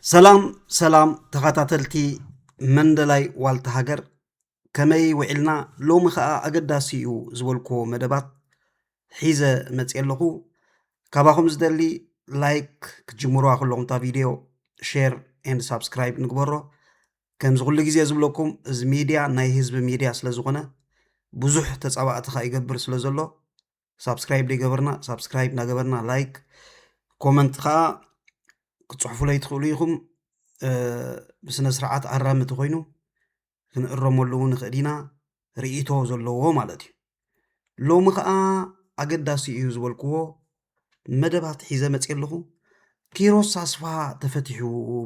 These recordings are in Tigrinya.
ሰላም ሰላም ተኸታተልቲ መንደላይ ዋልታ ሃገር፣ ከመይ ውዒልና? ሎሚ ኸኣ ኣገዳሲ እዩ ዝበልክዎ መደባት ሒዘ መፅእ ኣለኹ። ካባኹም ዝደሊ፣ ላይክ ክትጅምሩዋ ከለኹም እታ ቪድዮ፣ ሼር ኤንድ ሳብስክራይብ ንግበሮ። ከምዚ ኩሉ ግዜ ዝብለኩም፣ እዚ ሚድያ ናይ ህዝቢ ሚድያ ስለ ዝኾነ፣ ብዙሕ ተፃባእቲ ኸኣ ይገብር ስለ ዘሎ፣ ሳብስክራይብ ደይገበርና፣ ሳብስክራይብ እናገበርና፣ ላይክ፣ ኮመንት ኸኣ ክትፅሕፉለይ ትኽእሉ ኢኹም። ብስነ ስርዓት ኣራሚ ተኾይኑ ክንእረመሉ እውን ንኽእል ኢና፣ ርእይቶ ዘለዎ ማለት እዩ። ሎሚ ኸኣ ኣገዳሲ እዩ ዝበልክዎ መደባት ሒዘ መፅእ ኣለኹ። ኪሮስ ኣስፋሃ ተፈቲሑ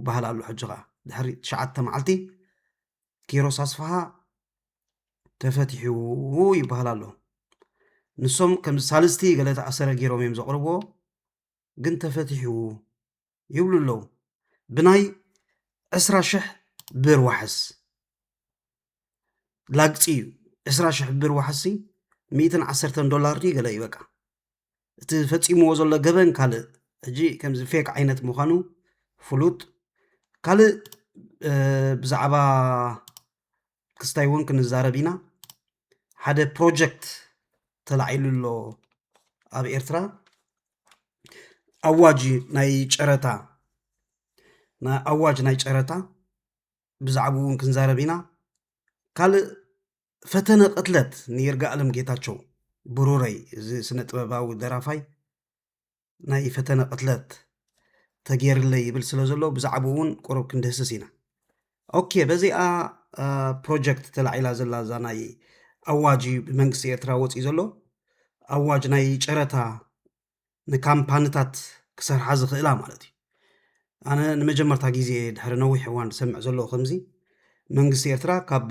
በሃል ኣሎ። ሕጂ ኸኣ ድሕሪ ትሽዓተ መዓልቲ ኪሮስ ኣስፋሃ ተፈቲሑ ይበሃል ኣሎ። ንሶም ከም ሳልስቲ ገለ ተኣሰረ ገይሮም እዮም ዘቕርብዎ፣ ግን ተፈቲሑ ይብሉ ኣለዉ። ብናይ ዕስራ ሽሕ ብር ዋሕስ ላግፂ እዩ። ዕስራ ሽሕ ብር ዋሕሲ ሚእትን ዓሰርተን ዶላር ድዩ ገለ እዩ። በቃ እቲ ፈፂምዎ ዘሎ ገበን ካልእ፣ ሕጂ ከምዚ ፌክ ዓይነት ምዃኑ ፍሉጥ። ካልእ ብዛዕባ ክስታይ እውን ክንዛረብ ኢና። ሓደ ፕሮጀክት ተላዒሉ ኣሎ ኣብ ኤርትራ፣ ኣዋጅ ናይ ጨረታ፣ ናይ ኣዋጅ ናይ ጨረታ ብዛዕባኡ እውን ክንዛረብ ኢና። ካልእ ፈተነ ቅትለት ንይርጋኣለም ጌታቸው ብሩረይ፣ እዚ ስነ ጥበባዊ ደራፋይ፣ ናይ ፈተነ ቅትለት ተገይርለይ ይብል ስለ ዘሎ፣ ብዛዕባኡ እውን ቁሩብ ክንድህስስ ኢና። ኦኬ፣ በዚኣ ፕሮጀክት ተላዒላ ዘላ እዛ ናይ ኣዋጅ ብመንግስቲ ኤርትራ ወፂኡ ዘሎ ኣዋጅ ናይ ጨረታ ንካምፓኒታት ክሰርሓ ዝኽእላ ማለት እዩ። ኣነ ንመጀመርታ ግዜ ድሕሪ ነዊሕ እዋን ዝሰምዕ ዘለኹ ከምዚ፣ መንግስቲ ኤርትራ ካብ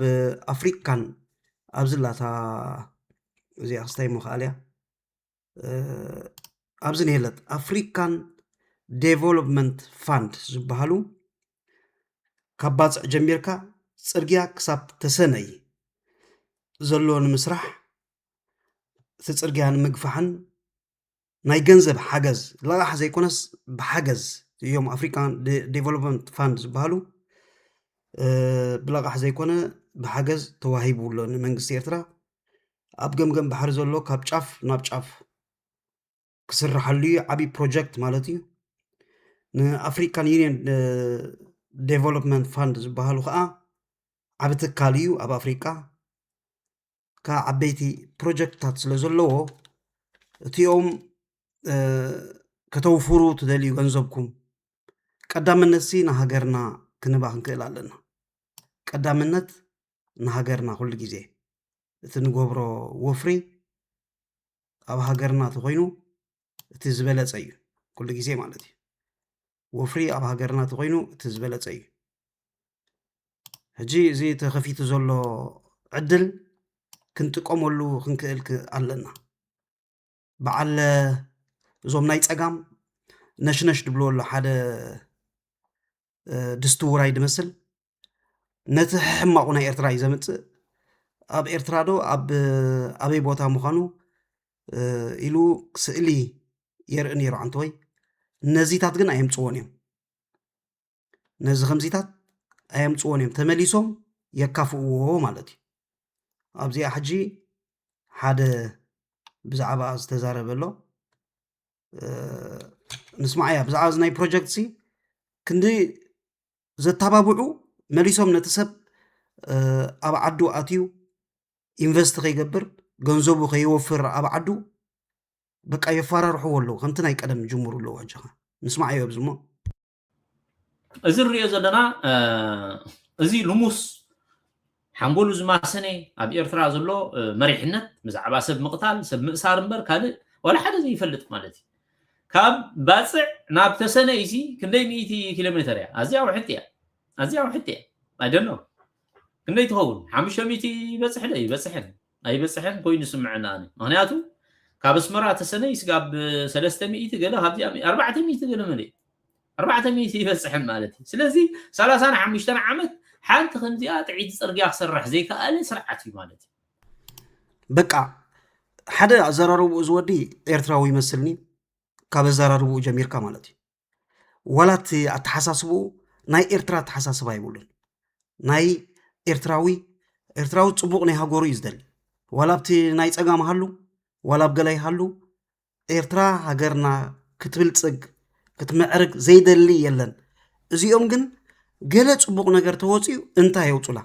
ኣፍሪካን ኣብዚ ላታ እዚኣ ክስታይ እሞ ከኣልያ ኣብዚ ነየለት ኣፍሪካን ዴቨሎፕመንት ፋንድ ዝበሃሉ ካብ ባፅዕ ጀሚርካ ፅርግያ ክሳብ ተሰነይ ዘሎ ንምስራሕ፣ እቲ ፅርግያ ንምግፋሕን ናይ ገንዘብ ሓገዝ፣ ለቓሕ ዘይኮነስ ብሓገዝ እዮም። ኣፍሪካን ዴቨሎፕመንት ፋንድ ዝበሃሉ ብለቓሕ ዘይኮነ ብሓገዝ ተዋሂቡ ኣሎ ንመንግስቲ ኤርትራ። ኣብ ገምገም ባሕሪ ዘሎ ካብ ጫፍ ናብ ጫፍ ክስርሓሉ እዩ። ዓብዪ ፕሮጀክት ማለት እዩ። ንኣፍሪካን ዩኒየን ዴቨሎፕመንት ፋንድ ዝበሃሉ ከዓ ዓቢ ትካል እዩ ኣብ ኣፍሪካ። ካብ ዓበይቲ ፕሮጀክትታት ስለ ዘለዎ፣ እቲኦም ከተውፍሩ ትደልዩ ገንዘብኩም፣ ቀዳምነትሲ ንሃገርና ክንባ ክንክእል ኣለና። ቀዳምነት ንሃገርና ኩሉ ግዜ። እቲ ንገብሮ ወፍሪ ኣብ ሃገርና ተኾይኑ እቲ ዝበለጸ እዩ፣ ኩሉ ግዜ ማለት እዩ። ወፍሪ ኣብ ሃገርና ተኾይኑ እቲ ዝበለጸ እዩ። ሕጂ እዚ ተኸፊቱ ዘሎ ዕድል ክንጥቀመሉ ክንክእል ክ-፣ ኣለና። በዓል እዞም ናይ ጸጋም ነሽነሽ ድብሎ ኣሎ ሓደ ድስቲ ውራይ ድመስል፣ ነቲ ሕማቑ ናይ ኤርትራ እዩ ዘምጽእ። ኣብ ኤርትራ ዶ ኣብ ኣበይ ቦታ ምዃኑ ኢሉ ስእሊ የርኢ ነይሩ ዓንተወይ። ነዚታት ግን ኣየምጽዎን እዮም። ነዚ ከምዚታት ኣየምጽዎን እዮም፣ ተመሊሶም የካፍእዎ ማለት እዩ። ኣብዚኣ ሕጂ ሓደ ብዛዕባ ዝተዛረበ ኣሎ። ንስማዓያ፣ ብዛዕባ እዚ ናይ ፕሮጀክት ሲ ክንዲ ዘተባብዑ፣ መሊሶም ነቲ ሰብ ኣብ ዓዱ ኣትዩ ኢንቨስት ከይገብር፣ ገንዘቡ ከይወፍር ኣብ ዓዱ በቃ የፈራርሕዎ ኣለዉ። ከምቲ ናይ ቀደም ጅምሩ ኣለዉ። ሕጂ ኸ ንስማዓዮ ኣብዚ እሞ። እዚ ንሪኦ ዘለና እዚ ልሙስ ሓንጎሉ ዝማሰነ ኣብ ኤርትራ ዘሎ መሪሕነት ብዛዕባ ሰብ ምቕታል፣ ሰብ ምእሳር እምበር ካልእ ዋላ ሓደ ዘይፈልጥ ማለት እዩ። ካብ ባጽዕ ናብ ተሰነይሲ ክንደይ ሚእቲ ኪሎ ሜተር እያ? ኣዝያ ውሕልቲ እያ። ኣዝያ ውሕልቲ እያ። ኣይደኖ ክንደይ ትኸውን? ሓሙሽተ ሚእቲ ይበጽሕ ዶ? ይበጽሕን ኣይበጽሕን ኮይኑ ይስምዐና ኣነ። ምኽንያቱ ካብ ኣስመራ ተሰነይ ስጋብ ሰለስተ ሚእቲ ገለ፣ ካብዚኣ ኣርባዕተ ሚእቲ ገለ መለ ኣርባዕተ ሚእቲ ይበጽሕን ማለት እዩ። ስለዚ ሰላሳን ሓሙሽተን ዓመት ሓንቲ ከምዚኣ ጥዒቲ ጽርግያ ክሰርሕ ዘይከኣለ ስርዓት እዩ ማለት እዩ። በቃ ሓደ ኣዘራርብኡ ዝወዲ ኤርትራዊ ይመስልኒ፣ ካብ ኣዘራርብኡ ጀሚርካ ማለት እዩ። ዋላ እቲ ኣተሓሳስብኡ ናይ ኤርትራ ኣተሓሳስባ ይብሉን። ናይ ኤርትራዊ ኤርትራዊ ጽቡቕ ናይ ሃገሩ እዩ ዝደሊ። ዋላ ኣብቲ ናይ ጸጋም ሃሉ ዋላ ኣብ ገላይ ሃሉ ኤርትራ ሃገርና ክትብልጽግ ክትምዕርግ ዘይደሊ የለን። እዚኦም ግን ገለ ጽቡቕ ነገር ተወጺኡ እንታይ የውጹላ?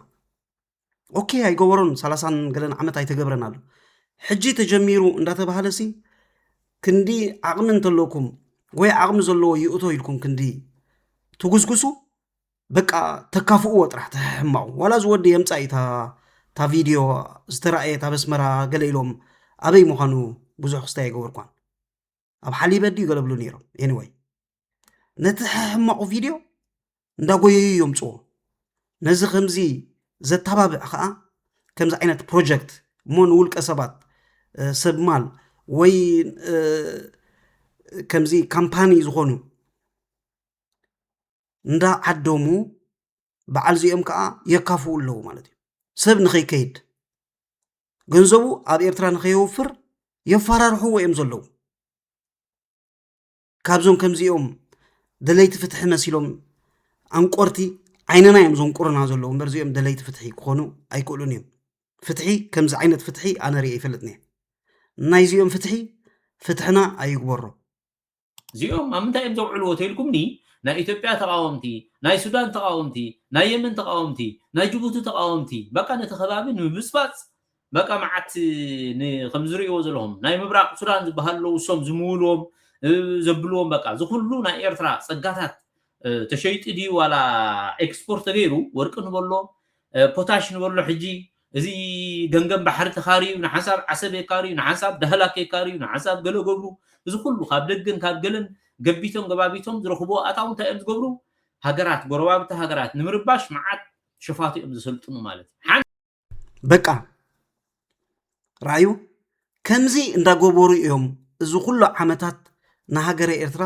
ኦኬ፣ ኣይገበሮን፣ ሰላሳን ገለን ዓመት ኣይተገብረን ኣሎ። ሕጂ ተጀሚሩ እንዳተባሃለ ሲ ክንዲ ዓቕሚ እንተለኩም ወይ ዓቕሚ ዘለዎ ይእቶ ኢልኩም ክንዲ ትጉስጉሱ፣ በቃ ተካፍእዎ ጥራሕ፣ ተሕሕማቑ። ዋላ ዝወዲ የምጻእ እዩ እታ ቪድዮ ዝተረኣየ ኣብ ኣስመራ ገለ ኢሎም ኣበይ ምዃኑ ብዙሕ ክስታይ ኣይገበርኳን። ኣብ ሓሊበ ድዩ ገለ ብሉ ነይሮም። ኤኒወይ፣ ነቲ ሕሕማቑ ቪድዮ እንዳጎየዩ የምጽዎ። ነዚ ከምዚ ዘተባብዕ ከዓ ከምዚ ዓይነት ፕሮጀክት እሞ ንውልቀ ሰባት፣ እ፣ ሰብ ማል ወይ፣ እ፣ ከምዚ ካምፓኒ ዝኾኑ እንዳዓደሙ በዓል እዚኦም ከዓ የካፍኡ ኣለዉ ማለት እዩ። ሰብ ንኸይከይድ፣ ገንዘቡ ኣብ ኤርትራ ንኸየውፍር የፈራርሕዎ እዮም ዘለዉ። ካብዞም ከምዚኦም ደለይቲ ፍትሒ መሲሎም ኣንቆርቲ ዓይንና እዮም ዘንቁሩና ዘለዉ እምበር፣ እዚኦም ደለይቲ ፍትሒ ክኾኑ ኣይክእሉን እዮም። ፍትሒ፣ ከምዚ ዓይነት ፍትሒ ኣነ ርእየ ኣይፈልጥን እየ። ናይዚኦም ፍትሒ ፍትሕና ኣይግበሮ። እዚኦም ኣብ ምንታይ እዮም ዘውዕልዎ ተይልኩምኒ፣ ናይ ኢትዮጵያ ተቃወምቲ፣ ናይ ሱዳን ተቃወምቲ፣ ናይ የመን ተቃወምቲ፣ ናይ ጅቡቲ ተቃወምቲ፣ በቃ ነቲ ከባቢ ንምብጽባጽ በቃ መዓት ን-፣ ከም ዝርእይዎ ዘለኹም ናይ ምብራቅ ሱዳን ዝበሃል ኣለዉ፣ እሶም ዝምውልዎም፣ እ፣ ዘብልዎም፣ በቃ እዚ ኩሉ ናይ ኤርትራ ጸጋታት፣ እ፣ ተሸይጡ ድዩ ዋላ ኤክስፖርት ተገይሩ፣ ወርቂ ንበሎ፣ እ፣ ፖታሽ ንበሎ፣ ሕጂ እዚ ገንገን ባሕሪ ተኻርዩ ንሓንሳብ ዓሰብ የካርዩ፣ ንሓንሳብ ዳህላክ የካርዩ፣ ንሓንሳብ ገለ ገብሩ፣ እዚ ኩሉ ካብ ደገን ካብ ገለን ገቢቶም ገባቢቶም ዝረኽብዎ ኣታዊ እንታይ እዮም ዝገብሩ? ሃገራት፣ ጎረባብቲ ሃገራት ንምርባሽ መዓት ሸፋቱ እዮም ዘሰልጥኑ ማለት እዩ። ሓን- በቃ ራእዩ ከምዚ እንዳገበሩ እዮም እዚ ኩሉ ዓመታት ንሃገረ ኤርትራ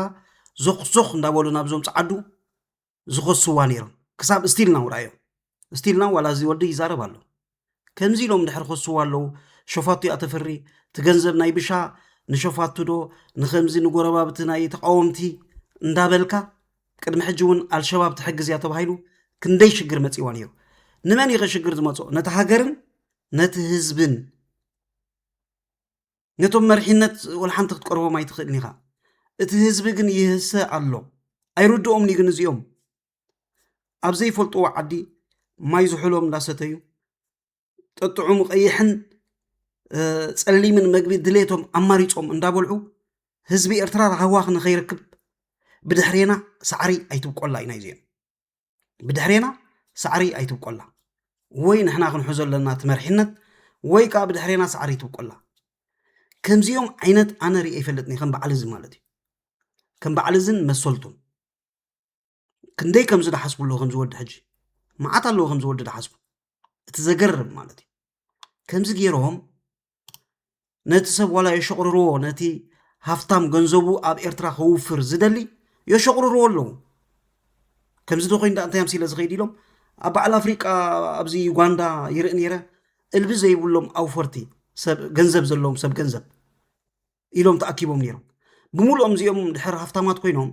ዞኽዞኽ እንዳበሉ ናብዞም ጸዓዱ ዝኸስዋ ነይሮም። ክሳብ ስቲል ናው ራእዮም። ስቲል ናው ዋላ እዚ ወዲ ይዛረብ ኣሎ። ከምዚ ኢሎም ድሕር ከስዋ ኣለዉ። ሸፋቱ እያ ተፈሪ፣ እቲ ገንዘብ ናይ ብሻ ንሸፋቱ ዶ ንከምዚ ንጎረባብቲ ናይ ተቃወምቲ እንዳበልካ፣ ቅድሚ ሕጂ እውን ኣልሸባብ ትሕግዝ እያ ተባሂሉ ክንደይ ሽግር መጺዋ ነይሩ። ንመን እዩ ከ ሽግር ዝመጽኦ? ነቲ ሃገርን ነቲ ህዝብን። ነቶም መሪሕነት ወላ ሓንቲ ክትቀርቦም ኣይትኽእልን ኢኻ። እቲ ህዝቢ ግን ይህሰ ኣሎ። ኣይርድኦምን እዩ ግን እዚኦም ኣብ ዘይፈልጥዎ ዓዲ ማይ ዝሑሎም እንዳሰተዩ፣ ጥጥዑም ቀይሕን፣ እ፣ ጸሊምን መግቢ ድሌቶም ኣማሪጾም እንዳበልዑ፣ ህዝቢ ኤርትራ ሃዋኽ ንኸይረክብ ብድሕሬና ሳዕሪ ኣይትብቆላ ኢና እዚኦም። ብድሕሬና ሳዕሪ ኣይትብቆላ። ወይ ንሕና ክንሕዞ ኣለና እቲ መሪሕነት፣ ወይ ከኣ ብድሕሬና ሳዕሪ ይትብቆላ። ከምዚኦም ዓይነት ኣነ ርእየ ኣይፈልጥን እየ፣ ከም በዓል እዚ ማለት እዩ። ከም በዓል እዝን መሰልቱን። ክንደይ ከም ዝደሓስቡ ኣለዉ፣ ከም ዝወዲ ሕጂ። መዓት ኣለዉ ከም ዝወዲ ደሓስቡ። እቲ ዘገርም ማለት እዩ። ከምዚ ገይሮም ነቲ ሰብ ዋላ የሸቕርርዎ፣ ነቲ ሃፍታም ገንዘቡ ኣብ ኤርትራ ከውፍር ዝደሊ የሸቕርርዎ ኣለዉ። ከምዚ ዶ ኮይኑ ደኣ እንታይ ኣምሲለ ዝኸይድ ኢሎም ኣብ በዓል ኣፍሪቃ ኣብዚ ዩጋንዳ ይርኢ ነይረ። እልቢ ዘይብሎም ኣውፈርቲ፣ ሰብ ገንዘብ ዘለዎም፣ ሰብ ገንዘብ ኢሎም ተኣኪቦም ነይሮም። ብምሉኦም እዚኦም ድሕር ሃፍታማት ኮይኖም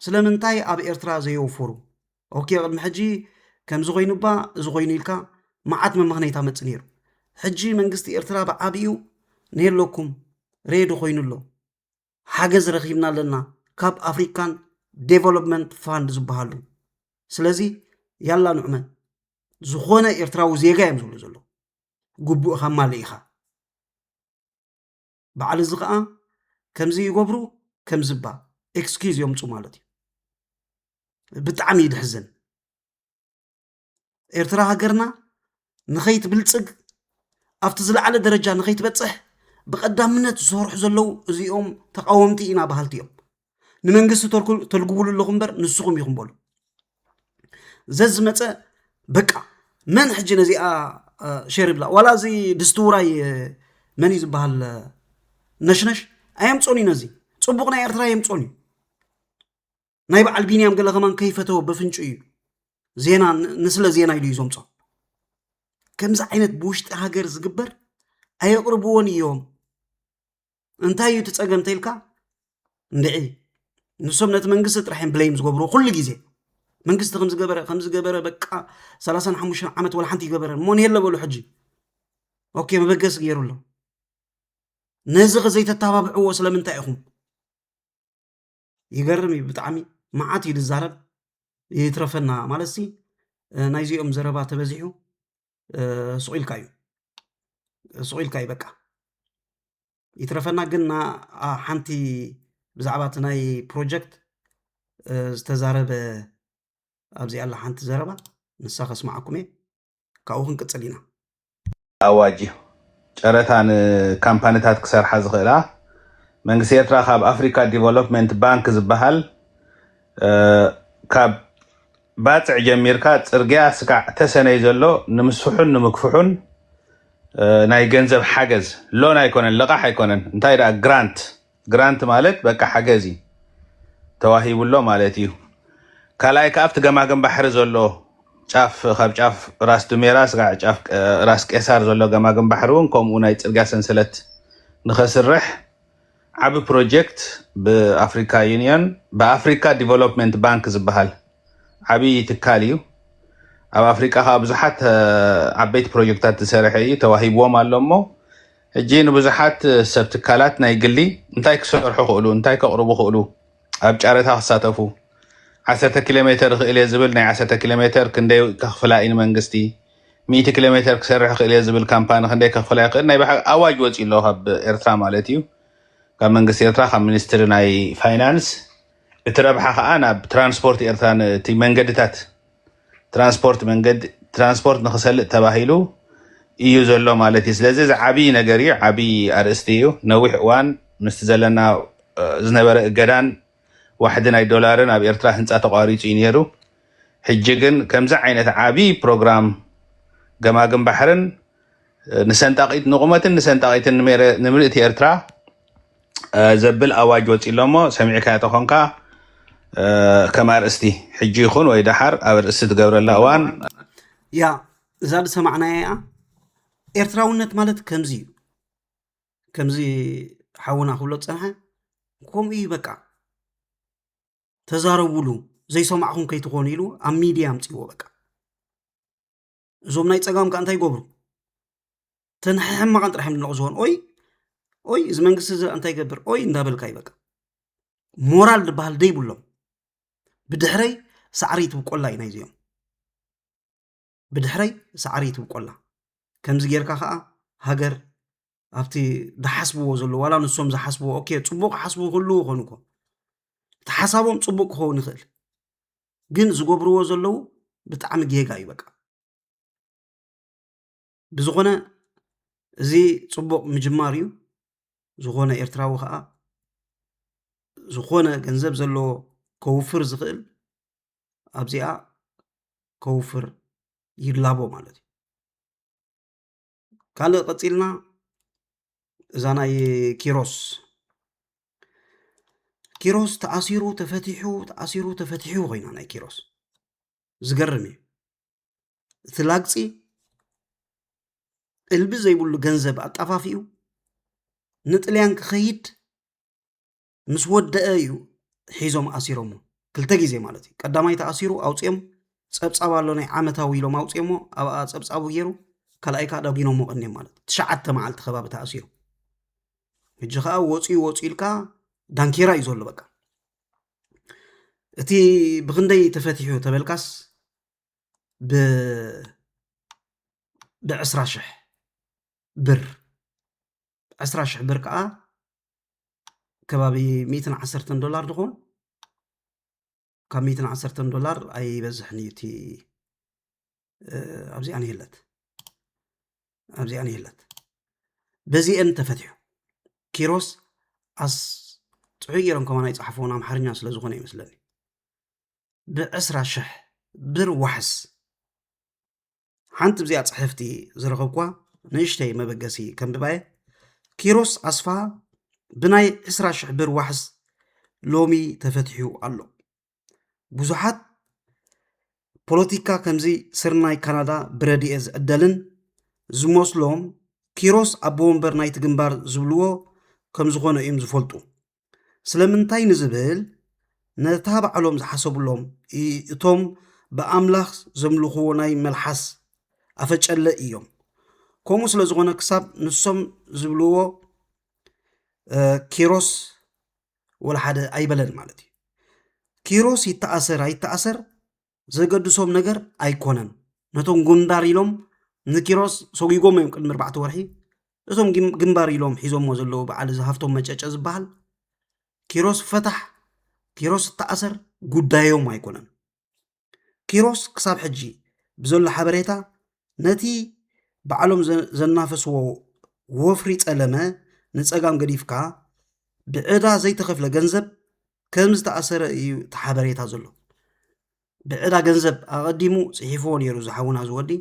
ስለምንታይ ኣብ ኤርትራ ዘየውፍሩ? ኦኬ፣ ቅድሚ ሕጂ ከምዚ ኮይኑ እባ፣ እዚ ኮይኑ ኢልካ መዓት መመኽነይታ መጽእ ነይሩ። ሕጂ መንግስቲ ኤርትራ ብዓቢኡ ነየለኩም ሬዲ ኮይኑ ኣሎ። ሓገዝ ረኺብና ኣለና ካብ ኣፍሪካን ዴቨሎፕመንት ፋንድ ዝበሃሉ። ስለዚ ያላ ንዕመ፣ ዝኾነ ኤርትራዊ ዜጋ እዮም ዝብሉ ዘለዉ። ግቡእኻ ማልእ ኢኻ። በዓል እዚ ኸዓ ከምዚ ይገብሩ፣ ከምዚ እባ ኤክስኪዝ የምፁ ማለት እዩ። ብጣዕሚ እዩ ድሕዝን። ኤርትራ ሃገርና ንኸይትብልጽግ፣ ኣብቲ ዝለዓለ ደረጃ ንኸይትበጽሕ ብቐዳምነት ዝሰርሑ ዘለዉ እዚኦም ተቃወምቲ ኢና በሃልቲ እዮም። ንመንግስቲ ተልኩ-፣ ተልግብሉ ኣለኹም እምበር ንስኹም ኢኹም በሉ። ዘዝመጸ በቃ መን ሕጂ ነዚኣ፣ እ፣ ሼር ይብላ? ዋላ እዚ ድስቲ ውራይ፣ እ፣ መን እዩ ዝበሃል? እ፣ ነሽነሽ ኣየምጾን እዩ ነዚ። ጽቡቕ ናይ ኤርትራ ኣየምጾን እዩ። ናይ በዓል ቢንያም ገለ ከማን ከይፈተወ በፍንጩ እዩ። ዜና ን-፣ ንስለ ዜና ኢሉ እዩ ዘምጾ። ከምዚ ዓይነት ብውሽጢ ሃገር ዝግበር ኣየቕርብዎን እዮም። እንታይ እዩ እቲ ጸገም ተይልካ? እንድዒ ንሶም ነቲ መንግስቲ ጥራሕ እዮም ብለይም ዝገብርዎ ኩሉ ግዜ። መንግስቲ ከምዝገበረ ከምዝገበረ በቃ ሰላሳን ሓሙሽተን ዓመት ወላ ሓንቲ ይገበረ እሞ ንየለ በሉ ሕጂ። ኦኬ፣ መበገሲ ገይሩ ኣሎ። ነዚ ከ ዘይተተባብዕዎ ስለምንታይ ኢኹም? ይገርም እዩ ብጣዕሚ። መዓት እዩ ዝዛረብ። ይትረፈና ማለት ሲ ናይዚኦም ዘረባ ተበዚሑ። ሱቂልካ እዩ ሱቂልካ እዩ በቃ። ይትረፈና ግን ሓንቲ ብዛዕባ እቲ ናይ ፕሮጀክት ዝተዛረበ ኣብዚ ኣላ ሓንቲ ዘረባ፣ ንሳ ከስማዓኩም እየ። ካብኡ ክንቅጽል ኢና። ኣዋጅ እዩ። ጨረታ ንካምፓኒታት ክሰርሓ ዝኽእላ መንግስቲ ኤርትራ ካብ ኣፍሪካ ዲቨሎፕመንት ባንክ ዝበሃል ካብ ባፅዕ ጀሚርካ ፅርግያ ስጋዕ ተሰነይ ዘሎ ንምስፍሑን ንምክፍሑን ናይ ገንዘብ ሓገዝ፣ ሎን ኣይኮነን፣ ልቓሕ ኣይኮነን፣ እንታይ ደኣ፣ ግራንት። ግራንት ማለት በቃ ሓገዝ እዩ፣ ተዋሂቡሎ ማለት እዩ። ካልኣይ ከዓ ኣብቲ ገማግም ባሕሪ ዘሎ ጫፍ፣ ካብ ጫፍ ራስ ዱሜራ ስጋዕ ጫፍ ራስ ቄሳር ዘሎ ገማግም ባሕሪ እውን ከምኡ ናይ ፅርግያ ሰንሰለት ንኸስርሕ ዓቢ ፕሮጀክት ብኣፍሪካ ዩኒየን፣ ብኣፍሪካ ዲቨሎፕመንት ባንክ ዝበሃል ዓብዪ ትካል እዩ። ኣብ ኣፍሪቃ ከዓ ብዙሓት ዓበይቲ ፕሮጀክታት ዝሰርሐ እዩ፣ ተዋሂብዎም ኣሎ። እሞ ሕጂ ንብዙሓት ሰብ ትካላት ናይ ግሊ እንታይ ክሰርሑ ክእሉ፣ እንታይ ከቕርቡ ክእሉ፣ ኣብ ጨረታ ክሳተፉ፣ ዓሰርተ ኪሎ ሜተር እኽእል እየ ዝብል ናይ ዓሰርተ ኪሎ ሜተር ክንደይ ከኽፍላ እዩ ንመንግስቲ፣ ሚእቲ ኪሎ ሜተር ክሰርሕ እኽእል እየ ዝብል ካምፓኒ ክንደይ ከኽፍላ ይኽእል፣ ናይ ኣዋጅ ወፂኡ ኣሎ ካብ ኤርትራ ማለት እዩ። ካብ መንግስቲ ኤርትራ፣ ካብ ሚኒስትሪ ናይ ፋይናንስ፣ እቲ ረብሓ ከዓ ናብ ትራንስፖርት ኤርትራ፣ እቲ መንገድታት ትራንስፖርት፣ መንገዲ ትራንስፖርት ንክሰልጥ ተባሂሉ እዩ ዘሎ ማለት እዩ። ስለዚ እዚ ዓብዪ ነገር እዩ፣ ዓብዪ ኣርእስቲ እዩ። ነዊሕ እዋን ምስቲ ዘለና ዝነበረ እገዳን ዋሕዲ ናይ ዶላርን ኣብ ኤርትራ ህንፃ ተቋሪፁ እዩ ነይሩ። ሕጂ ግን ከምዚ ዓይነት ዓብዪ ፕሮግራም ገማግም ባሕርን ንሰንጣቂት ንቁመትን ንሰንጣቂትን ንምልእቲ ኤርትራ ዘብል ኣዋጅ ወፂ ኣሎ። እሞ ሰሚዕካ ተኾንካ ከም ኣርእስቲ ሕጂ ይኹን ወይ ደሓር ኣብ ርእስቲ ትገብረላ እዋን ያ እዛ ዝሰማዕናያ እያ። ኤርትራውነት ማለት ከምዚ እዩ። ከምዚ ሓውና ክብሎ ዝፀንሐ ከምኡ እዩ። በቃ ተዛረቡሉ፣ ዘይሰማዕኹም ከይትኾኑ ኢሉ ኣብ ሚድያ ኣምፅዎ። በቃ እዞም ናይ ፀጋም ከዓ እንታይ ይገብሩ? ተን ሕማቃን ጥራሕ እዮም ዝነቕዝዎን። ኦይ ኦይ፣ እዚ መንግስቲ እዚ እንታይ ይገብር? ኦይ እንዳበልካ እዩ። በቃ ሞራል ዝበሃል ደይብሎም። ብድሕረይ ሳዕሪ ትብቆላ እዩ ናይዚኦም። ብድሕረይ ሳዕሪ ትብቆላ። ከምዚ ጌርካ ከዓ ሃገር ኣብቲ ዝሓስብዎ ዘሎ፣ ዋላ ንሶም ዝሓስብዎ፣ ኦኬ፣ ፅቡቅ ሓስቡ ክህልዉ ይኾኑ እኮ፣ እቲ ሓሳቦም ፅቡቅ ክኸውን ይኽእል፣ ግን ዝገብርዎ ዘለዉ ብጣዕሚ ጌጋ እዩ። በቃ ብዝኾነ እዚ ፅቡቅ ምጅማር እዩ። ዝኾነ ኤርትራዊ ከዓ ዝኾነ ገንዘብ ዘለዎ ከውፍር ዝኽእል ኣብዚኣ ከውፍር ይላቦ ማለት እዩ። ካልእ ቀፂልና እዛ ናይ ኪሮስ ኪሮስ ተኣሲሩ ተፈቲሑ ተኣሲሩ ተፈቲሑ ኮይና ናይ ኪሮስ ዝገርም እዩ። እቲ ላግፂ እልቢ ዘይብሉ ገንዘብ ኣጣፋፊኡ ንጥልያን ክኸይድ ምስ ወደአ እዩ ሒዞም ኣሲሮሞ። ክልተ ግዜ ማለት እዩ። ቀዳማይ ተኣሲሩ ኣውፅኦም ፀብፃብ ኣሎ ናይ ዓመታዊ ኢሎም ኣውፅኦሞ ኣብኣ ፀብፃቡ ገይሩ ካልኣይ ከዓ ዳጒኖሞ ቀኒዮም ማለት ትሽዓተ መዓልቲ ከባቢ ተኣሲሩ። ሕጂ ከዓ ወፂኡ ወፂኡ ኢልካ ዳንኬራ እዩ ዘሎ። በቃ እቲ ብክንደይ ተፈቲሑ ተበልካስ ብ ብዕስራ ሽሕ ብር ዕስራ ሽሕ ብር ከዓ ከባቢ ሚእትን ዓሰርተን ዶላር ድኾን ካብ ሚእትን ዓሰርተን ዶላር ኣይበዝሕን እዩ እቲ ኣብዚኣን የለት ኣብዚኣን የለት በዚአን ተፈትሑ። ኪሮስ ኣስ ፅዑይ ገይሮም ከማን ኣይፀሓፈውን ኣምሓርኛ ስለ ዝኾነ ይመስለኒ። ብዕስራ ሽሕ ብር ዋሕስ ሓንቲ ብዚኣ ፅሕፍቲ ዝረኸብኳ ንእሽተይ መበገሲ ከንብባየ። ኪሮስ ኣስፋ ብናይ ዕስራ ሽሕ ብር ዋሕስ ሎሚ ተፈትሑ ኣሎ። ብዙሓት ፖለቲካ ከምዚ ስርናይ ካናዳ ብረድኤ ዝዕደልን ዝመስሎም ኪሮስ ኣቦ ወንበር ናይቲ ግንባር ዝብልዎ ከም ዝኾነ እዮም ዝፈልጡ። ስለምንታይ ንዝብል ነታ ባዕሎም ዝሓሰብሎም እ- እቶም ብኣምላኽ ዘምልኽዎ ናይ መልሓስ ኣፈጨለ እዮም። ከምኡ ስለ ዝኾነ ክሳብ ንሶም ዝብልዎ እ፣ ኪሮስ ወላ ሓደ ኣይበለን ማለት እዩ። ኪሮስ ይተኣሰር ኣይተኣሰር ዘገድሶም ነገር ኣይኮነን። ነቶም ጉንዳር ኢሎም ንኪሮስ ሰጒጎም እዮም ቅድሚ ኣርባዕተ ወርሒ። እቶም ግም- ግንባር ኢሎም ሒዞሞ ዘለዉ በዓል እዚ ሃፍቶም መጨጨ ዝበሃል ኪሮስ ፈታሕ፣ ኪሮስ ተኣሰር ጉዳዮም ኣይኮነን። ኪሮስ ክሳብ ሕጂ ብዘሎ ሓበሬታ ነቲ ባዕሎም ዘ- ዘናፈስዎ ወፍሪ ጸለመ ንጸጋም ገዲፍካ ብዕዳ ዘይተኸፍለ ገንዘብ ከም ዝተኣሰረ እዩ እቲ ሓበሬታ ዘሎ። ብዕዳ ገንዘብ ኣቐዲሙ ጽሒፍዎ ነይሩ ዝሓውና ዝወዲ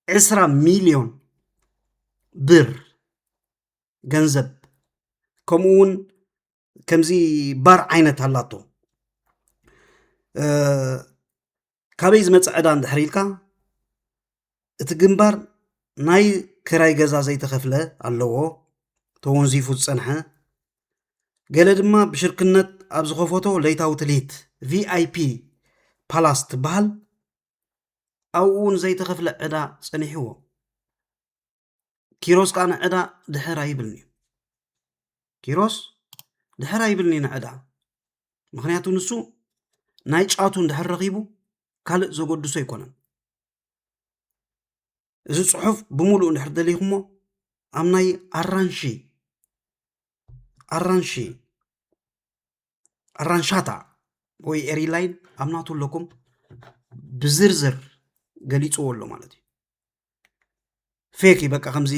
ዕስራ ሚልዮን ብር ገንዘብ ከምኡ እውን ከምዚ ባር ዓይነት ኣላቶ። እ፣ ካበይ ዝመጽእ ዕዳ እንድሕር ኢልካ እቲ ግንባር ናይ ክራይ ገዛ ዘይተኸፍለ ኣለዎ፣ ተወንዚፉ ዝጸንሐ፣ ገለ ድማ ብሽርክነት ኣብ ዝኸፈቶ ለይታዊ ትልሂት ቪኣይፒ ፓላስ ትበሃል ኣብኡ እውን ዘይተኸፍለ ዕዳ ጸኒሕዎ። ኪሮስ ከዓ ንዕዳ ድሕር ኣይብልኒ። ኪሮስ ድሕር ኣይብልኒ ንዕዳ። ምኽንያቱ ንሱ ናይ ጫቱ እንድሕር ረኺቡ ካልእ ዘጎድሶ ኣይኮነን። እዚ ጽሑፍ ብምሉእ እንድሕር ደሊኹሞ ኣብ ናይ ኣራንሺ ኣራንሺ ኣራንሻታ ወይ ኤሪላይን ኣብ ናቱ ኣለኩም ብዝርዝር ገሊጽዎ ኣሎ ማለት እዩ። ፌክ እዩ በቃ ከምዚ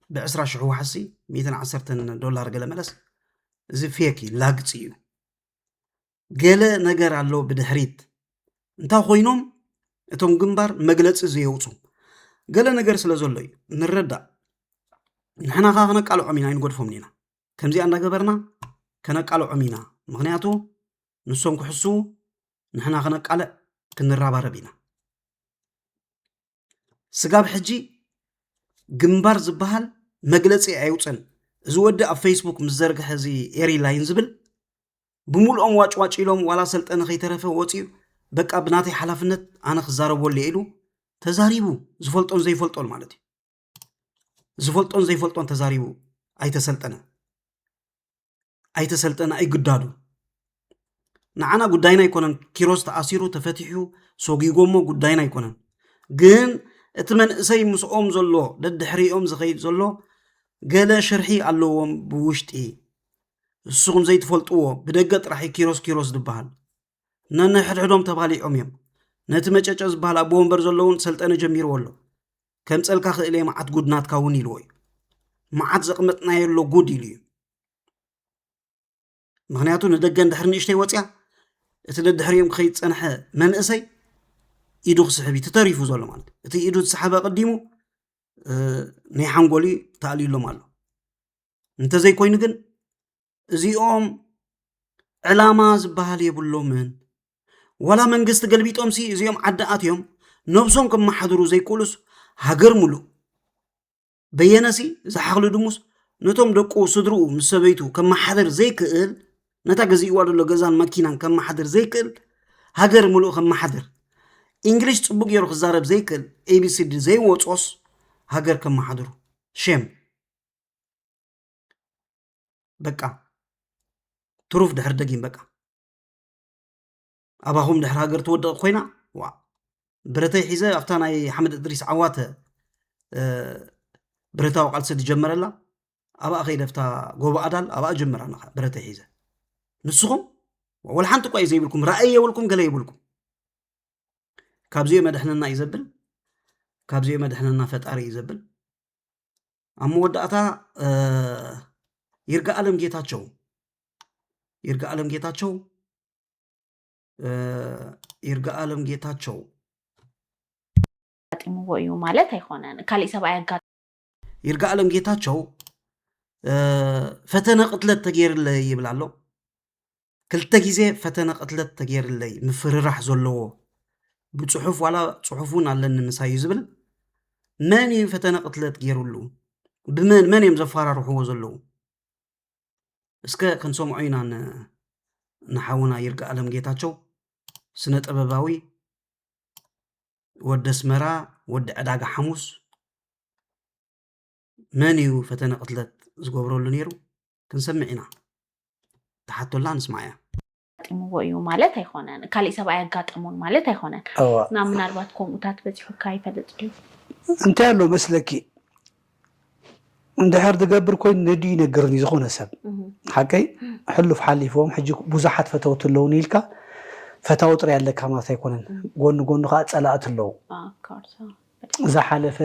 ብዕስራ ሽሕ ዋሕሲ ሚእትን ዓሰርተን ዶላር ገለ መለስ እዚ ፌክ እዩ ላግጺ እዩ። ገለ ነገር ኣሎ ብድሕሪት እንታይ ኮይኖም እቶም ግንባር መግለጺ ዘየውፁ ገለ ነገር ስለ ዘሎ እዩ ንረዳእ። ንሕና ኸዓ ክነቃልዖም ኢና ኣይንገድፎምን ኢና። ከምዚኣ እንዳገበርና ከነቃልዖም ኢና። ምኽንያቱ ንሶም ክሕስዉ ንሕና ክነቃልዕ ክንራባረብ ኢና። ስጋብ ሕጂ ግንባር ዝበሃል መግለጺ ኣየውፅን። እዚ ወዲ ኣብ ፌስቡክ ምስ ዘርግሐ እዚ ኤሪ ላይን ዝብል ብምልኦም ዋጭዋጭ ኢሎም ዋላ ሰልጠነ ከይተረፈ ወፂኡ በቃ ብናተይ ሓላፍነት ኣነ ክዛረበሉ እየ ኢሉ ተዛሪቡ ዝፈልጦን ዘይፈልጦን ማለት እዩ። ዝፈልጦን ዘይፈልጦን ተዛሪቡ ኣይተሰልጠነ ኣይተሰልጠነ ኣይግዳዱ ንዓና ጉዳይና ኣይኮነን። ኪሮስ ተኣሲሩ ተፈቲሑ ሰጒጎሞ ጉዳይና ኣይኮነን። ግን እቲ መንእሰይ ምስኦም ዘሎ ደድሕሪኦም ዝኸይድ ዘሎ ገለ ሽርሒ ኣለዎም ብውሽጢ ንስኹም ዘይትፈልጥዎ ብደገ ጥራሕ ኪሮስ ኪሮስ ዝበሃል ነንሕድሕዶም ተባሊዖም እዮም። ነቲ መጨጨ ዝበሃል ኣቦ ወንበር ዘለውን ሰልጠነ ጀሚርዎ ኣሎ። ከምፀልካ ክእል እየ መዓት ጉድ ናትካ እውን ኢልዎ እዩ። መዓት ዘቕመጥናዮ ኣሎ ጉድ ኢሉ እዩ። ምኽንያቱ ንደገ እንድሕር ንእሽተይ ወፅያ እቲ ደድሕሪኦም ክኸይድ ዝፀንሐ መንእሰይ ኢዱ ክስሕብ እዩ ተሪፉ ዘሎ ማለት እቲ ኢዱ ዝሰሓበ ኣቐዲሙ ናይ ሓንጎሊ ተኣልዩሎም ኣሎ። እንተዘይኮይኑ ግን እዚኦም ዕላማ ዝበሃል የብሎምን። ዋላ መንግስቲ ገልቢጦምሲ እዚኦም ዓዲ ኣትዮም ነብሶም ከመሓድሩ ዘይክእሉስ ሃገር ሙሉእ በየነሲ ዝሓኽሉ ድሙስ ነቶም ደቁ ስድርኡ ምስ ሰበይቱ ከመሓድር ዘይክእል ነታ ገዚእዋ ዘሎ ገዛን መኪናን ከመሓድር ዘይክእል ሃገር ሙሉእ ከመሓድር እንግሊሽ ፅቡቅ ገይሩ ክዛረብ ዘይክእል ኤቢሲዲ ዘይወፆስ ሃገር ከመሓድሩ ሼም በቃ ትሩፍ ድሕር ደጊም በቃ ኣባኹም ድሕር ሃገር ትወድቕ ኮይና ዋ ብረተይ ሒዘ ኣብታ ናይ ሓመድ እድሪስ ዓዋተ ብረታዊ ቃልሲ ዝጀመረላ ኣብኣ ከይደ ኣብታ ጎቦ ኣዳል ኣብኣ ጀምር ኣለኻ ብረተይ ሒዘ ንስኹም ወላ ሓንቲ ቋይ ዘይብልኩም ራእይ የብልኩም ገለ የብልኩም ካብዚኦ መድሕነና እዩ ዘብል ካብዚኦ መድሕነና ፈጣሪ እዩ ዘብል ኣብ መወዳእታ ይርጋ ኣለም ጌታቸው ይርጋ ኣለም ጌታቸው ይርጋ ኣለም ጌታቸው ኣጋጢምዎ እዩ ማለት ኣይኮነን። ካሊእ ሰብኣይ ኣጋ ይርጋ ኣለም ጌታቸው ፈተነ ቅትለት ተገይርለይ ይብል ኣሎ። ክልተ ግዜ ፈተነ ቅትለት ተገይርለይ ምፍርራሕ ዘለዎ ብፅሑፍ ዋላ ፅሑፍ እውን ኣለኒ ምሳይ እዩ ዝብል። መን እዩ ፈተነ ቅትለት ገይሩሉ? ብመን መን እዮም ዘፈራርሕዎ ዘለዉ? እስከ ክንሰምዖ ኢና ን- ንሓውና ይርጋ ኣለም ጌታቸው ስነ ጥበባዊ ወዲ ኣስመራ፣ ወዲ ዕዳጋ ሓሙስ፣ መን እዩ ፈተነ ቅትለት ዝገብረሉ ነይሩ? ክንሰምዕ ኢና። ተሓቶላ ንስማዕ እያ። ኣጋጢምዎ እዩ ማለት ኣይኮነን። ካሊእ ሰብኣይ ኣጋጠሞን ማለት ኣይኮነን። እዋ እና ምናልባት ከምኡታት በፂሑካ ይፈልጥ ድዩ? እንታይ ኣሎ መስለኪ? እንድሕር ዝገብር ኮይኑ ነድዩ ይነግርኒ ዝኾነ ሰብ ሓቀይ ሕሉፍ ሓሊፍዎም ሕጂ ብዙሓት ፈተውቲ ኣለውኒ ኢልካ ፈታዊ ጥራይ ኣለካ ማለት ኣይኮነን። ጎኒ ጎኒ ከዓ ፀላእቲ ኣለዉ። ዝሓለፈ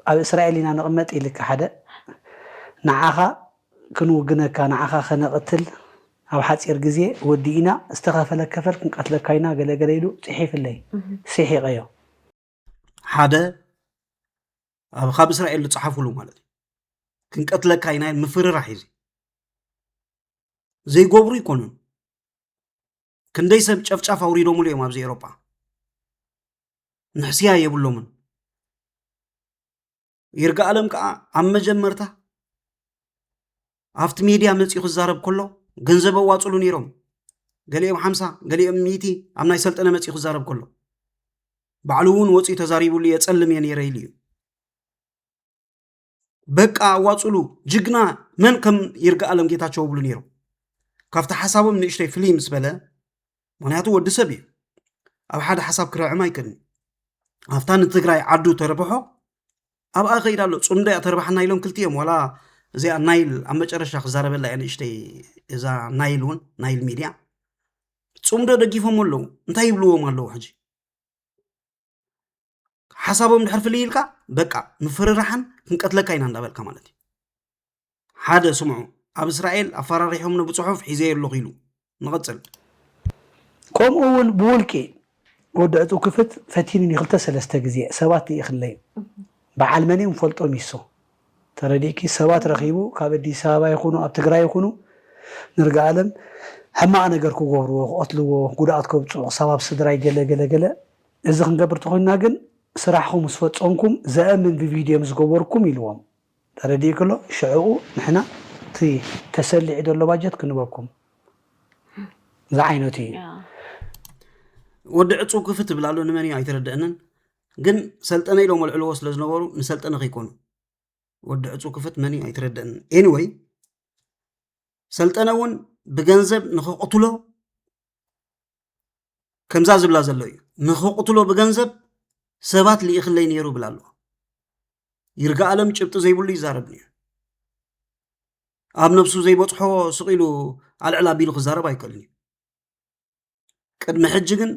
ኣብ እስራኤል ኢና ንቕመጥ ኢልካ ሓደ ንዓኻ ክንውግነካ ንዓኻ ከነቕትል ኣብ ሓፂር ግዜ ወዲእና ዝተኸፈለ ከፈል ክንቀትለካ ኢና ገለገለ ኢሉ ፅሒፍለይ ስሒቐዮ። ሓደ ኣብ ካብ እስራኤል ዝፀሓፉሉ ማለት እዩ። ክንቀትለካ ኢና ምፍርራሕ እዩ። ዘይገብሩ ይኮኑን። ክንደይ ሰብ ጨፍጫፍ ኣውሪዶምሉ እዮም ኣብዚ ኤሮጳ። ንሕስያ የብሎምን። ይርጋ ኣለም ከዓ ኣብ መጀመርታ ኣብቲ ሜድያ መፂኡ ክዛረብ ከሎ ገንዘብ ኣዋፅሉ ነይሮም። ገሊኦም ሓምሳ ገሊኦም ሚእቲ ኣብ ናይ ሰልጠነ መፂኡ ክዛረብ ከሎ ባዕሉ እውን ወፂኡ ተዛሪቡሉ የፀልም እየ ነይረ ኢሉ እዩ። በቃ ኣዋፅሉ ጅግና መን ከም ይርጋ ኣለም ጌታቸው ብሉ ነይሮም። ካብቲ ሓሳቦም ንእሽተይ ፍልይ ምስ በለ ምክንያቱ ወዲ ሰብ እዩ ኣብ ሓደ ሓሳብ ክረዕም ኣይክእልን። ኣብታ ንትግራይ ዓዱ ተርብሖ ኣብኣ ከይዳ ኣሎ። ፅምዶ እያ ተርባሓና ኢሎም ክልቲኦም ዋላ እዚኣ ናይል ኣብ መጨረሻ ክዛረበላ እያ ንእሽተይ እዛ ናይል እውን ናይል ሚድያ ፅምዶ ደጊፎም ኣለዉ። እንታይ ይብልዎም ኣለዉ ሕጂ? ሓሳቦም ድሕር ፍልይ ኢልካ በቃ ምፍርራሕን ክንቀትለካ ኢና እንዳበልካ ማለት እዩ። ሓደ ስምዑ ኣብ እስራኤል ኣፈራሪሖምኒ ብፅሑፍ ሒዘዮ ኣለኹ ኢሉ ንቐፅል። ከምኡ እውን ብውልቂ ወዲ ዕፁ ክፍት ፈቲኑኒ ክልተ ሰለስተ ግዜ ሰባት ይእኽለዩ በዓል መን እዮም ፈልጦም ይሶ ተረዲእኪ ሰባት ረኺቡ ካብ ኣዲስ ኣበባ ይኹኑ ኣብ ትግራይ ይኹኑ ንርጋ ኣለም ሕማቕ ነገር ክገብርዎ ክቐትልዎ ጉድኣት ከብፅኡ ክሳብ ኣብ ስድራይ ገለ ገለ ገለ እዚ ክንገብር ተኾይንና ግን ስራሕኹም ምስ ፈፀምኩም ዘእምን ብቪድዮ ምስ ገበርኩም ኢልዎም ተረዲእኪ ኣሎ ሽዕኡ ንሕና እቲ ተሰሊዑ ዘሎ ባጀት ክንበኩም ዝዓይነቱ እዩ ያ። ወዲ ዕፁ ክፍት ትብል ኣሎ ንመን እዩ ኣይተረድአንን። ግን ሰልጠነ ኢሎም ወልዕልዎ ስለ ዝነበሩ ንሰልጠነ ከይኮኑ ወዲ ዕፁ ክፍት መን እዩ ኣይተረድአንን። ኤኒወይ ሰልጠነ እውን ብገንዘብ ንክቕትሎ ከምዛ ዝብላ ዘሎ እዩ። ንክቕትሎ ብገንዘብ ሰባት ልኢኽለይ ነይሩ ብላ ኣለዋ። ይርጋ ኣለም ጭብጢ ዘይብሉ ይዛረብ ነይሩ። ኣብ ነብሱ ዘይበፅሖ ስቕ ኢሉ ኣልዕል ኣቢሉ ክዛረብ ኣይክእልን እዩ። ቅድሚ ሕጂ ግን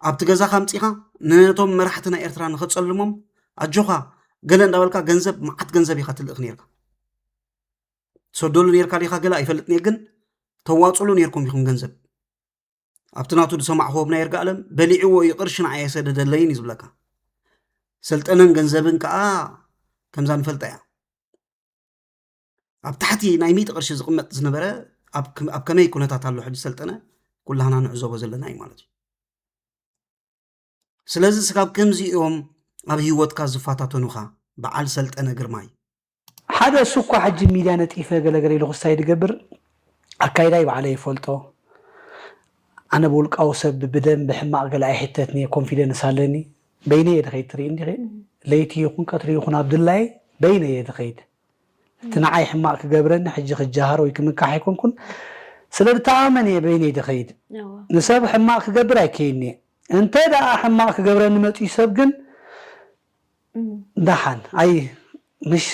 ኣብቲ ገዛኻ ኣምፂኻ ነቶም መራሕቲ ናይ ኤርትራ ንኸፀልሞም ኣጆኻ ገለ እንዳበልካ ገንዘብ መዓት ገንዘብ ኢኻ ትልእኽ ነርካ። ትሰደሉ ነርካ ዲኻ ገለ ኣይፈልጥን እየ፣ ግን ተዋፅሉ ነርኩም ኢኹም ገንዘብ። ኣብቲ ናቱ ዝሰማዕኽዎ ብናይ ይርጋ ኣለም በሊዕዎ እዩ ቅርሺ ንዓይ ኣይሰደደለይን እዩ ዝብለካ። ሰልጠነን ገንዘብን ከዓ ከምዛ ንፈልጣ እያ። ኣብ ታሕቲ ናይ ሚእቲ ቅርሺ ዝቕመጥ ዝነበረ ኣብ ከ- ኣብ ከመይ ኩነታት ኣሎ ሕጂ ሰልጠነ ኩላህና ንዕዘቦ ዘለና እዩ ማለት እዩ። ስለዚ ስጋብ ከምዚኦም ኣብ ህይወትካ ዝፈታተኑኻ በዓል ሰልጠነ ግርማይ ሓደ እሱ እኳ ሕጂ ሚድያ ነጢፈ ገለገለ ኢሉ ክስታይ ዝገብር ኣካይዳይ ባዕለ ይፈልጦ ኣነ ብውልቃዊ ሰብ ብደም ብሕማቕ ገለ ኣይሕተትን እየ ኮንፊደንስ ኣለኒ በይነ እየ ድኸይድ ትርኢ እንዲኸ ለይቲ ይኹን ቀትሪ ይኹን ኣብ ድላይ በይነ እየ ድኸይድ እቲ ንዓይ ሕማቕ ክገብረኒ ሕጂ ክጀሃር ወይ ክምካሕ ኣይኮንኩን ስለ ዝተኣመን እየ በይነ እየ ድኸይድ እዋ። ንሰብ ሕማቕ ክገብር ኣይከይኒ እየ እንተ ደኣ ሕማቕ ክገብረኒ መፅዩ ሰብ ግን እም። ደሓን ኣይ ምሽ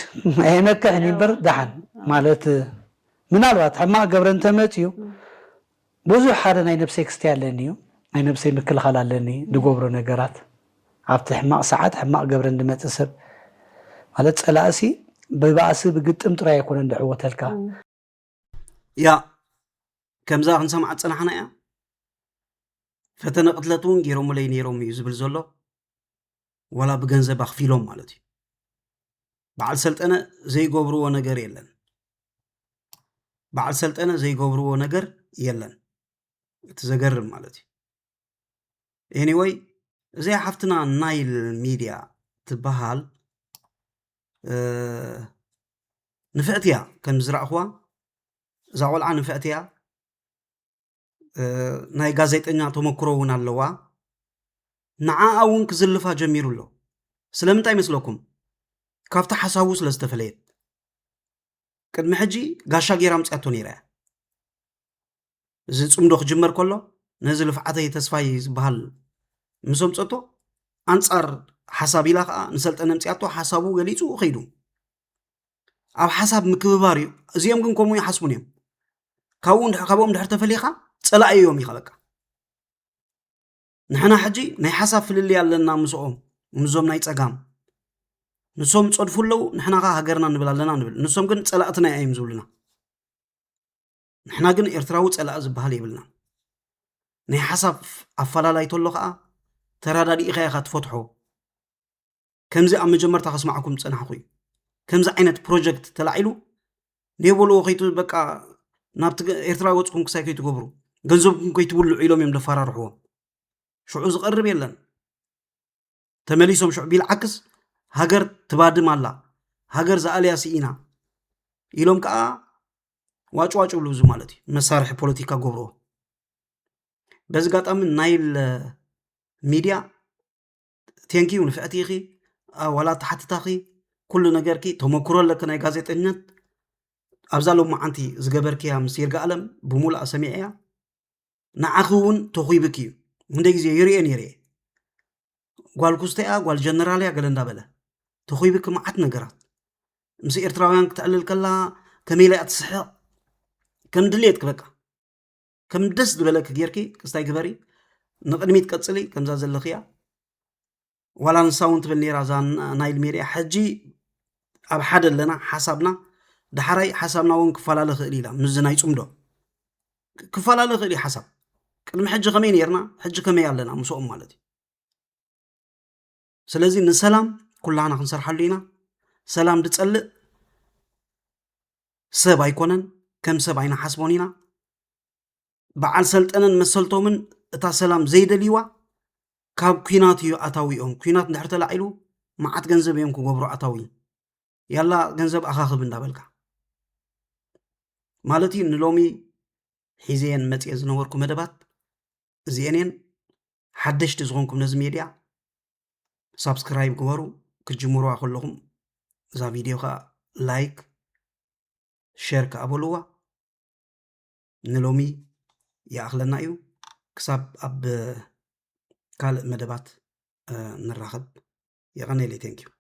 ኣየመክሕን እምበር ደሓን ማለት ምናልባት ሕማቕ ገብረ እንተመፅዩ ብዙሕ ሓደ ናይ ነብሰይ ክስታይ ኣለኒ እዩ ናይ ነብሰይ ምክልኻል ኣለኒ ዝገብሮ ነገራት ኣብቲ ሕማቕ ሰዓት ሕማቕ ገብረ እንድመፅእ ሰብ ማለት ፀላእሲ ብባእሲ ብግጥም ጥራይ ኣይኮነን ድዕወተልካ ያ ከምዛ ክንሰምዓ ዝፀናሕና እያ። ፈተነ ቅትለት እውን ገይሮምለይ ነይሮም እዩ ዝብል ዘሎ። ዋላ ብገንዘብ ኣኽፊሎም ማለት እዩ። በዓል ሰልጠነ ዘይገብርዎ ነገር የለን። በዓል ሰልጠነ ዘይገብርዎ ነገር የለን። እቲ ዘገርም ማለት እዩ። ኤኒወይ እዚኣ ሓፍትና ናይል ሚድያ ትበሃል ንፍዕቲ እያ ከም ዝረእኽዋ እዛ ቆልዓ ንፍዕቲ እያ ናይ ጋዜጠኛ ተመክሮ እውን ኣለዋ። ንዓኣ እውን ክዝልፋ ጀሚሩ ኣሎ። ስለምንታይ ይመስለኩም? ካብቲ ሓሳቡ ስለ ዝተፈለየት። ቅድሚ ሕጂ ጋሻ ገይራ ኣምፅኣቶ ነይራ እያ። እዚ ፅምዶ ክጅመር ከሎ ነዚ ልፍዓተይ ተስፋይ ዝበሃል ምስ ኣምፀቶ ኣንፃር ሓሳብ ኢላ ከዓ ንሰልጠነ ኣምፅኣቶ ሓሳቡ ገሊፁ ከይዱ። ኣብ ሓሳብ ምክብባር እዩ። እዚኦም ግን ከምኡ ይሓስቡን እዮም። ካብኡ እንድሕ- ካብኦም ድሕር ተፈሊኻ ፀላኢ እዮም ይኸለካ። ንሕና ሕጂ ናይ ሓሳብ ፍልልይ ኣለና ምስኦም፣ ምስዞም ናይ ፀጋም። ንሶም ጸድፉ ኣለዉ፣ ንሕና ኸዓ ሃገርና ንብል ኣለና ንብል። ንሶም ግን ጸላእትና እዮም ዝብሉና። ንሕና ግን ኤርትራዊ ጸላኢ ዝበሃል የብልና። ናይ ሓሳብ ኣፈላላይ ተሎ ኸዓ ተራዳዲእኻ ኢኻ ትፈትሖ። ከምዚ ኣብ መጀመርታ ከስማዕኩም ዝጸናሕኩ እዩ። ከምዚ ዓይነት ፕሮጀክት ተላዒሉ፣ ኔበልዎ ከይቱ በቃ ናብቲ ገ- ኤርትራ ወጽኩም ክሳይ ከይትገብሩ፣ ገንዘብኩም ከይትብልዑ ኢሎም እዮም ደፈራርሕዎም። ሽዑ ዝቐርብ የለን። ተመሊሶም ሽዑ ቢልዓክስ ሃገር ትባድም ኣላ፣ ሃገር ዝኣልያ ስኢና ኢሎም ከዓ ዋጭዋጭ ብሉ። እዚ ማለት እዩ መሳርሒ ፖለቲካ ገብርዎ። በዚ ጋጣሚ ናይል ሚድያ ቴንኪዩ፣ ንፍዕቲ ኢኺ። ዋላ ተሓትታኺ ኩሉ ነገርኪ ተመክሮ ኣለኪ ናይ ጋዜጠኛት። ኣብዛ ሎማዓንቲ ዝገበርክያ ምስ ይርጋ ኣለም ብሙሉኣ ሰሚዐያ። ንዓኺ እውን ተኹይብኪ እዩ። እንደ ግዜ ይርኤ ነይረ እየ። ጓል ኩስተያ ጓል ጀነራል እያ ገለ እንዳበለ ተኹይብኪ መዓት ነገራት። ምስ ኤርትራውያን ክትዕልል ከላ ከመይ ኢላ እያ ትስሕቕ። ከም ድሌትኪ በቃ ከም ደስ ዝበለኪ ጌርኪ ክስታይ ግበሪ። ንቕድሚት ቀጽሊ ከምዛ ዘለኽያ። ዋላ ንሳ እውን ትብል ነይራ እዛ ናይል ሜድያ። ሕጂ ኣብ ሓደ ኣለና ሓሳብና፣ ዳሕራይ ሓሳብና እውን ክፈላለ ክእል ኢላ ምስዚ ናይ ጽምዶ ክፈላለ ክእል እዩ ሓሳብ። ቅድሚ ሕጂ ከመይ ነይርና ሕጂ ከመይ ኣለና ምስኦም ማለት እዩ። ስለዚ ንሰላም ኩላህና ክንሰርሓሉ ኢና። ሰላም ድጸልእ ሰብ ኣይኮነን፣ ከም ሰብ ኣይንሓስቦን ኢና። በዓል ሰልጠነን መሰልቶምን እታ ሰላም ዘይደልይዋ ካብ ኲናት እዩ ኣታዊኦም። ኲናት እንድሕር ተላዒሉ መዓት ገንዘብ እዮም ክገብሩ ኣታዊ። ያላ ገንዘብ ኣኻኽብ እንዳበልካ ማለት እዩ። ንሎሚ ሒዘየን መፅየ ዝነበርኩ መደባት እዚአን እየን። ሓደሽቲ ዝኾንኩም ነዚ ሜድያ ሳብስክራይብ ግበሩ። ክትጅምሩዋ ከለኹም እዛ ቪድዮ ከዓ ላይክ ሸር ከዓ በልዋ። ንሎሚ ይኣኽለና እዩ። ክሳብ ኣብ ካልእ መደባት ንራኸብ። የቐነየለይ። ቴንኪዩ።